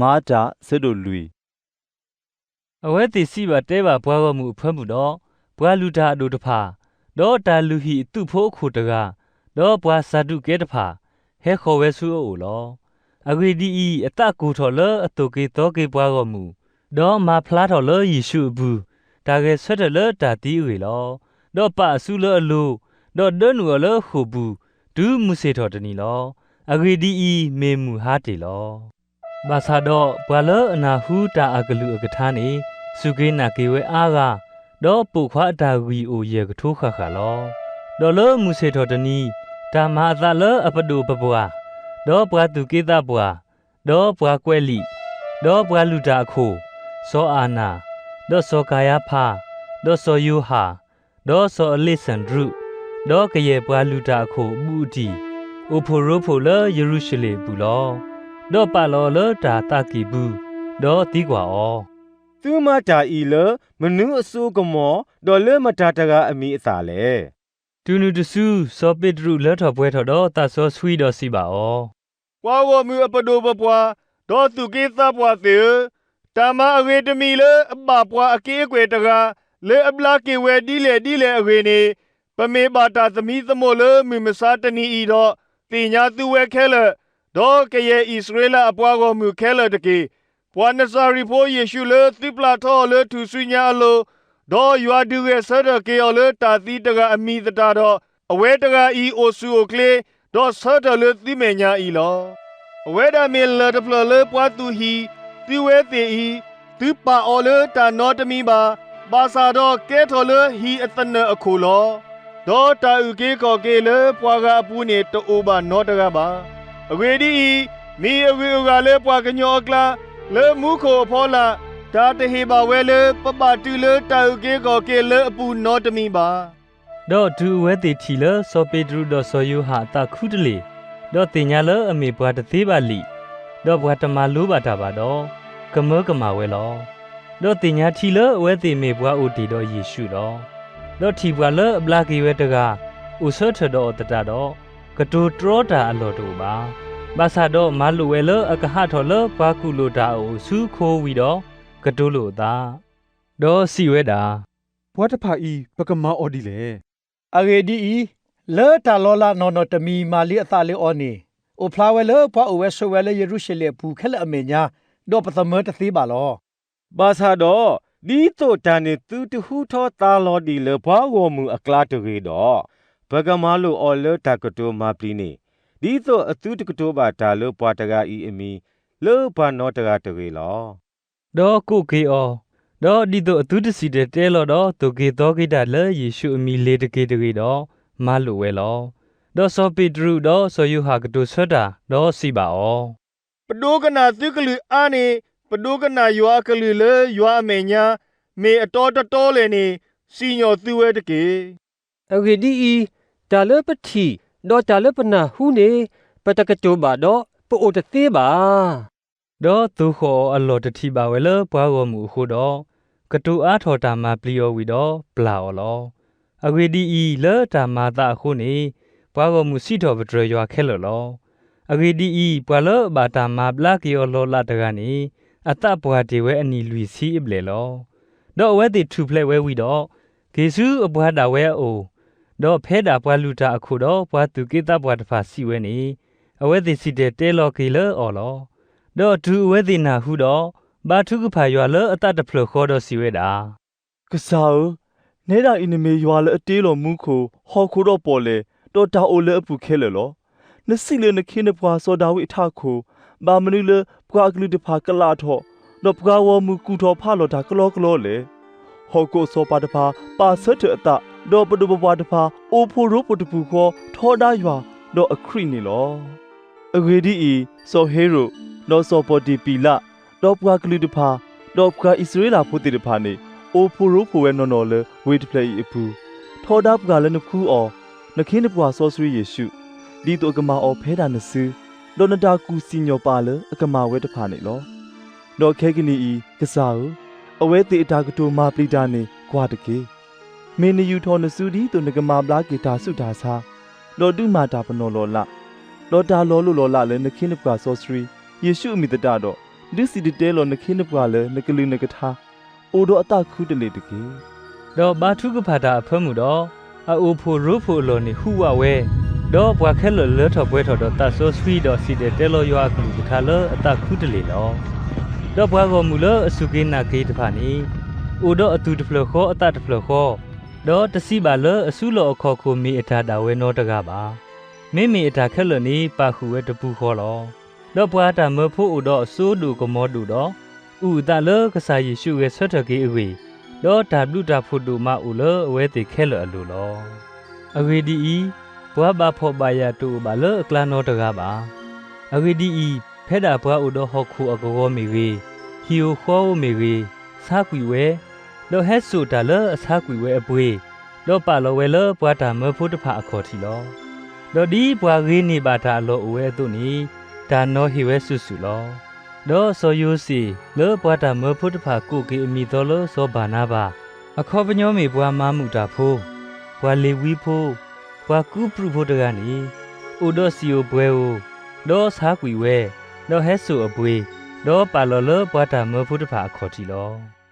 မၤအတၢ် ဆၢဒိၣ်လွံၢ်. အဝဲသ့ၣ်စံးဘၣ်တဲဘၣ်ပှၤဂီၢ်မုၢ်အဖၢမုၢ်ဒီး, ပှၤလုၢ်တၢ်အဒိၣ်တဖၣ်, ဒီးတၢ်လုၢ်ဟံၣ်အသုးဖိအခိၣ်တဂၤ, ဒီးပှၤစၤဒူးကဲတဖၣ်, ဟဲဃီၤဝဲဆူအအိၣ်လီၤ. အဂ့ၢ်ဒ်အံၤ, အသးကိၢ်ထီၣ်လၢအသိၣ်က့ၤသီက့ၤပှၤဂီၢ်မုၢ်, ဒီးမၤဖျါထီၣ်လၢယ့ၣ်ၡူးအပူၤ, တၢ်ဂဲၤဆၢထၢၣ်လၢတၢ်သံအဂ့ၢ်လီၤ. ဒီးပာ်အစုလၢအလိၤ, ဒီးဒၢနုာ်အီၤလၢဃိာ်ပူၤ, တုၤမုၢ်ဆ့ၣ်ထီၣ်တနံၤလီၤ. အဂ့ၢ်ဒ်အံၤ, မ့ၢ်မုၢ်ဟါတ့ၢ်လီၤ. ဘၣ်ဆၣ်ဒီးပှၤလၢအနၢ်ဟူတၢ်အကလုၢ်အကထါန့ၣ်, စူၢ်က့ၤနာ်က့ၤဝဲအါဂၤ, ဒီးပိာ်ခွါအတၢ်ဂံၢ်အိၣ်ယဲၢ်ကထိဃၣ်ဃၣ်လီၤ. ဒီးလၢမုၢ်ဆ့ၣ်ထီၣ်တနံၤ, တၢ်မၤအသးလၢအပဒိၣ်ပပှၢ်, ဒီးပှၤသူၣ်က့သးပှၢ်, ဒီးပှၤကွဲးလံာ်, ဒီးပှၤလုၢ်တၢ်အခိၣ်, စီၤအၤနၤ, ဒီးစီၤကၤယါဖါ, ဒီးစီၤယိၤဟၣ်, ဒီးစီၤအလ့းစၤဒြူး, ဒီးကယဲၢ်ပှၤလုၢ်တၢ်အခိၣ်ဘူးအတံၢ်, အိၣ်ဖှိၣ်ရိဖှိၣ်လၢယရူၤၡလ့ၣ်အပူၤလီၤ. ဒီးပာ်လီၤအီၤလၢတၢ်သးကံၢ်ပူၤ, ဒီးသံကွၢ်အီၤ, သုမၤတၢ်အံၤလၢမနုၤအစိအကမီၤ, ဒီးလၢမတၤတဂၤအမံၤအသၣ်လဲၣ်. တုၤနုၤတစု, စီၤပ့းတရူးလၢထီၣ်ပှဲၤထီၣ်ဒီးသးစီဆှံဒီးစံးဘၣ်အီၤ, ပှၤဂီၢ်မုၢ်အပဒိၣ်ပပှၢ်, ဒီးသူၣ်က့သးပှၢ်သ့ၣ်ဧၢ, တၢ်မၤအဂ့ၤတမံၤလၢအဘၣ်ပှၤအက့အကွဲၢ်တဂၤ, လၢအဘျါက့ၤဝဲဒ်လဲၣ်ဒ်လဲၣ်အဂ့ၢ်န့ၣ်, ပမ့ၢ်ဘၣ်တၢ်သမံသမိးလၢမုၢ်မဆါတနံၤအံၤဒီး, သ့ၣ်ညါသုဝဲခဲလၢာ်, ဒီးကယဲၢ်အံၣ်စရ့လးအပှၤဂီၢ်မုၢ်ခဲလၢာ်တက့ၢ်. ပှၤနစၤရ့းဖိယ့ၣ်ၡူးလၢသုပျၢ်ထီအီၤလၢထူၣ်စုညါအလိၤ, ဒီးယွၤဒုးဂဲၤဆၢထၢၣ်က့ၤအီၤလၢတၢ်သံတဂၤအမံၤသတးဒီး, အဝဲတဂၤအံၤအိၣ်ဆူၣ်အိၣ်ချ့, ဒီးဆၢထၢၣ်လၢသုမဲာ်ညါအံၤလီၤ. အဝဲဒၣ်မ့ၢ်လၢၢ်တဖျၢၣ်လၢပှၤသူၣ်ဟံၣ်, သုဝဲသ့ၣ်အံၤ, သုပာ်အီၤလၢတၢ်နီတမံၤဘၣ်. ဘၣ်ဆၣ်ဒီးကဲထီၣ်လၢဟံၣ်အသနၢၣ်အခိၣ်လီၤ. ဒီးတၢ်အုၣ်က့ၤခီၣ်က့ၤလၢပှၤဂၤအပူၤန့ၣ်တအိၣ်ဘၣ်နီတဂၤဘၣ်. အဂ့ၢ်ဒ်အံၤ, မ့ၢ်အဂုၤအဂၤလၢပှၤကညီအကျါ, လၢမူခိၣ်အဖီလာ်, တၢ်တဟ့ၣ်ဘၣ်ဝဲလၢပဘၣ်တုၤလၢတၢ်အုၣ်က့ၤခီၣ်က့ၤလၢအပူၤနီတမံၤဘၣ်. ဒီးတုၤအဝဲသ့ၣ်ထံၣ်လၢစီၤပ့းတရူးဒီးစီၤယိၤဟၣ်အသးခုတလ့ၢ်, ဒီးသ့ၣ်ညါလၢအမ့ၢ်ပှၤတသ့ဘၣ်လံာ်, ဒီးပှၤတမၤလိဘၣ်တၢ်ဘၣ်ဒီး, ကမၢကမၣ်ဝဲလီၤ. ဒီးသ့ၣ်ညါထံလၢအဝဲသ့ၣ်မ့ၢ်ပှၤအိၣ်တ့ၢ်ဒီးယ့ၣ်ၡူးလီၤ. ဒီးထံၣ်ပှၤလၢအဘျါက့ၤဝဲတဂၤ, အိၣ်ဆၢထၢၣ်ဒီးအီၤသတးဒီး, ကတိၤတြီတၢ်အလီၢ်တအိၣ်ဘၣ်. ဘၣ်ဆၣ်ဒီးမၤလိာ်ဝဲလၢအကဟးထီၣ်လၢပှၤကူၣ်လိာ်တၢ်အအိၣ်ဆူခိဝံၤဒီး, ကတိၤလိာ်အသး, ဒီးစံးဝဲဒၣ်, ပှၤတဖၣ်အံၤပကမၤအီၤဒ်လဲၣ်. အဂ့ၢ်ဒ်အံၤ, လၢတၢ်လီၤလးနီၢ်နီၢ်တမံၤမၤလံအသးလၢအီၤန့ၣ်, အိၣ်ဖျါဝဲလၢပှၤအိၣ်ဝဲဆိးဝဲလၢယရူၤၡလ့ၣ်အပူၤခဲလၢာ်အမဲာ်ညါ, ဒီးပသမၢတသ့ဘၣ်လီၤ. ဘၣ်ဆၣ်ဒီး, ဒ်သိးတၢ်န့ၣ်သုတဟူထီၣ်သါလီၤဒံးလၢပှၤဂီၢ်မုၢ်အကျါတဂ့ၤဒီး, ပကမၤလိာ်အီၤလၢတၢ်ကတိၤမၤပျံၤန့ၣ်, ဒ်သိးအသုတကတိၤဘၣ်တၢ်လၢပှၤတဂၤအံၤအမံၤ, လၢပှၤနီတဂၤတဂ့ၤလီၤ. ဒီးကိးက့ၤအီၤ, ဒီးဒ်သိးအသုတစံၣ်တဲၤတဲလီၤဒီးသိၣ်က့ၤသီက့ၤတၢ်လၢယ့ၣ်ၡူးအမံၤလ့ၤတက့ၢ်တဂ့ၤဒီး, မၤလိာ်ဝဲလီၤ. ဒီးစီၤပ့းတရူးဒီးစီၤယိၤဟၣ်ကတိၤဆၢတၢ်, ဒီးစံးဘၣ်အီၤ, ပဒိကနၣ်သုကလုၢ်အါန့ၣ်, ပဒိကနၣ်ယွၤအကလုၢ်လၢယွၤအမဲာ်ညါ, မ့ၢ်အတီတီတီလဲၣ်န့ၣ်, စံၣ်ညီၣ်သုဝဲတက့ၢ်. အဂ့ၢ်ဒ်အံၤ, တၢ်လၢပထံၣ်, ဒီးတၢ်လၢပနၢ်ဟူန့ၣ်, ပတကတိၤဘၣ်ဒီးပအိၣ်တသ့ဘၣ်. ဒီးသိၣ်ဃီၣ်အီၤအလီၢ်တထံၣ်ဘၣ်ဝဲလၢပှၤဂီၢ်မုၢ်အဃိဒီး, ကတိၤအါထီၣ်တၢ်မၤပျံၤအီၤဝံၤဒီးပျၢ်အီၤလီၤ. အဂ့ၢ်ဒ်အံၤ, လၢတၢ်မၤအသးအဃိန့ၣ်, ပှၤဂီၢ်မုၢ်စံးထီၣ်ပတြၢၤယွၤခဲလၢာ်လီၤ. အဂ့ၢ်ဒ်အံၤ, ပှၤလၢအဘၣ်တၢ်မၤဘျါက့ၤအီၤလီၤလးတဂၤန့ၣ်, အသးပှၢ်တ့ၢ်ဝဲအနံၣ်လွံၢ်ဆံအဘျဲၣ်လီၤ. ဒီးအဝဲသ့ၣ်ထူၣ်ဖျဲးဝဲဝံၤဒီး, က့ၤဆူအပှၤဒၣ်ဝဲအအိၣ်, ဒီးဖဲဒၣ်ပှၤလုၢ်တၢ်အခိၣ်ဒီးပှၤသူၣ်က့သးပှၢ်တဖၣ်စံးဝဲန့ၣ်, အဝဲသ့ၣ်စံၣ်တဲၤတဲလီၤက့ၤလၢအီၤလီၤ. ဒီးတုၤအဝဲသ့ၣ်နၢ်ဟူဒီး, ဘါထုကဖၣ်ယွၤလၢအသးတဖျၢၣ်ဃီဒီးစံးဝဲဒၣ်, ကစၢ်ဧၢ, နဲဒၣ်အံၤနမ့ၢ်ယွၤလၢအတ့လီၤမူခိၣ်, ဟီၣ်ခိၣ်ဒီးပီၣ်လဲၣ်, ဒီးတၢ်အိၣ်လၢအပူၤခဲလၢာ်လီၤ. နစံးလၢနခ့နပှၤစီၤဒၤဝံးအထးခိၣ်, ဘၣ်မနုၤလၢပှၤအကလုာ်တဖၣ်ကလးထီၣ်, ဒီးပှၤဂီၢ်မုၢ်ကူၣ်ထီၣ်ဖးလီၤတၢ်ကလီကလီလဲၣ်. ဟီၣ်ခိၣ်အစီၤပၤတဖၣ်ပာ်ဆၢထၢၣ်အသး, ဒီးပဒိၣ်ပပှၢ်တဖၣ်အိၣ်ဖှိၣ်ရိဖှိၣ်တပူၤဃီထီဒါယွၤ, ဒီးအခရံာ်န့ၣ်လီၤ. အဂ့ၢ်ဒ်အံၤ, စီၤဟ့ရိာ်, ဒီးစီၤပီၤတံးပံၤလး, ဒီးပှၤကလုာ်တဖၣ်, ဒီးပှၤအံၣ်စရ့လးဖိသ့ၣ်တဖၣ်န့ၣ်, အိၣ်ဖှိၣ်ရိဖှိၣ်ဝဲနီၢ်နီၢ်လၢဝ့ၢ်တဖျၢၣ်အံၤအပူၤ, ထီဒါပှၤလၢနဖှူအီၤ, နခ့နပှၤစီဆှံယ့ၣ်ၡူး, ဒ်သိးအကမၤအီၤဖဲဒၣ်နစု, ဒီးနတၢ်ကူၣ်စံၣ်ညီၣ်ပာ်လၢအကမၤဝဲတဖၣ်န့ၣ်လီၤ. ဒီးခဲကနံၣ်အံၤ, ကစၢ်ဧၢ, အဝဲသ့ၣ်အတၢ်ကတိၤမၤပျံၤတၢ်န့ၣ်ကွၢ်တက့ၢ်. မ့ၢ်နယူာ်ထီၣ်နစုဒ်သိးနကမၤဘျါက့ၤတၢ်ဆူးတၢ်ဆါ, ဒီးဒုးမၤတၢ်ပနီၣ်လီၤလး, ဒီးတၢ်လီၤလိၢ်လီၤလးလၢနခ့နပှၤစီဆှံယ့ၣ်ၡူးအမံၤသတးဒီး, ဒုးစံၣ်တဲၤတဲလီၤနခ့နပှၤလၢနကလုၢ်နကထါ အိၣ်ဒီးအသးခူတလ့ၢ်တက့ၢ်. ဒီးဘါထုကဖၣ်တၢ်အဖၢမုၢ်ဒီး, အအိၣ်ဖှိၣ်ရိဖှိၣ်အလီၢ်န့ၣ် ဟူးဝးဝဲ, ဒီးပှၤခဲလၢာ်လၢထီၣ်ပှဲၤထီၣ်ဒီးသးစီဆှံ, ဒီးစံၣ်တဲၤတဲလီၤယွၤအကလုၢ်ကထါလၢအသးခူတလ့ၢ်လီၤ. ဒီးပှၤဂီၢ်မုၢ်လၢအစူၢ်က့ၤနာ်က့ၤတဖၣ်န့ၣ်, အိၣ်ဒီးအသူၣ်တဖျၢၣ်ဃီအသးတဖျၢၣ်ဃီ, ဒီးတစံးဘၣ်လၢအစုလီၢ်အခီၣ်ခိၣ်မ့ၢ်အတၢ်ဒၣ်ဝဲနီတဂၤဘၣ်. မ့မ့ၢ်အတၢ်ခဲလၢာ်န့ၣ် ပာ်ဃုာ်ဝဲတပူၤဃီလီၤ. ဒီးပှၤတၢ်မၢဖိအိၣ်ဒီးအစိဒိၣ်ကမီၤဒိၣ်ဒီး, အုၣ်အသးလၢကစၢ်ယ့ၣ်ၡူးဂဲၤဆၢထၢၣ်က့ၤအဂ့ၢ်, ဒီးတၢ်ဘျုးတၢ်ဖှိၣ်ဒိၣ်မးအိၣ်လၢအဝဲသ့ၣ်ခဲလၢာ်အလိၤလီၤ. အဂ့ၢ်ဒ်အံၤ, ပှၤဘၣ်ဖှီၣ်ဘၣ်ယာ်တအိၣ်ဘၣ်လၢအကျါနီတဂၤဘၣ်. အဂ့ၢ်ဒ်အံၤ, ဖဲဒၣ်ပှၤအိၣ်ဒီးဟီၣ်ခိၣ်အကဝီၤမ့ၢ်ဂ့ၤ, ဟံၣ်ဧိၤဃီဧိၤမ့ၢ်ဂ့ၤ, ဆါကွံာ်ဝဲ, ဒီးဟဲစိာ်တၢ်လၢအဆါကွံာ်ဝဲအပှ့ၤ, ဒီးပာ်လီၤဝဲလၢပှၤတၢ်မၢဖိတဖၣ်အခီၣ်ထံးလီၤ. ဒီးဒ်ပှၤဂ့ၤန့ၢ်ဘၣ်တၢ်အလီၢ်အိၣ်ဝဲအသိးန့ၣ်, တၢ်နီၤဟ့ၣ်ဝဲစုာ်စုာ်လီၤ. ဒီးစီၤယိၤစ့ၣ်လၢပှၤတၢ်မၢဖိတဖၣ်ကိးက့ၤအမံၤသီလၢစီၤဘၢ်နါဘၤ, အခီပညီမ့ၢ်ပှၤမၤမုာ်တၢ်ဖိ, ပှၤလ့ၤဝံဖိ, ပှၤကူပျုၢ်ဖိတဂၤန့ၣ်, အိၣ်ဒီးစံၣ်ဧိၤပှဲၤဧိၤ, ဒီးဆါကွံာ်ဝဲ, ဒီးဟဲစိာ်အပှ့ၤ, ဒီးပာ်လီၤလၢပှၤတၢ်မၢဖိတဖၣ်အခီၣ်ထံးလီၤ.